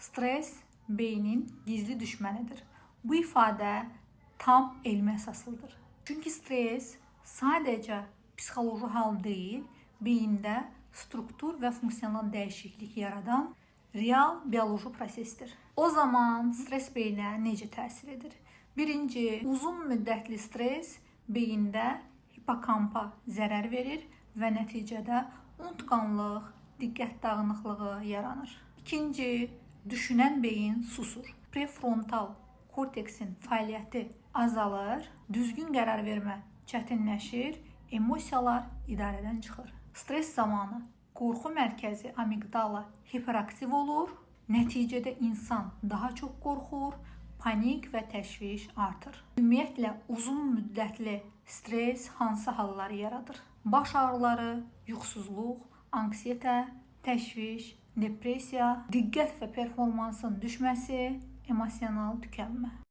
Stres beynin gizli düşmənidir. Bu ifadə tam elmi əsaslıdır. Çünki stres sadəcə psixoloji hal deyil, beyində struktur və funksional dəyişiklik yaradan real bioloji prosesdir. O zaman stres beynə necə təsir edir? Birinci, uzun müddətli stres beyində hipokampa zərər verir və nəticədə unutqanlıq, diqqət dağınıqlığı yaranır. İkinci, düşünən beyin susur. Prefrontal korteksin fəaliyyəti azalır, düzgün qərar vermə çətinləşir, emosiyalar idarədən çıxır. Stres zamanı qorxu mərkəzi amigdala hiperaktiv olur, nəticədə insan daha çox qorxur, panik və təşviş artır. Ümumiyyətlə uzun müddətli stres hansı halları yaradır? Baş ağrıları, yuxusuzluq, anksiyete, təşviş, depressiya, diqqət və performansın düşməsi, emosional tükənmə.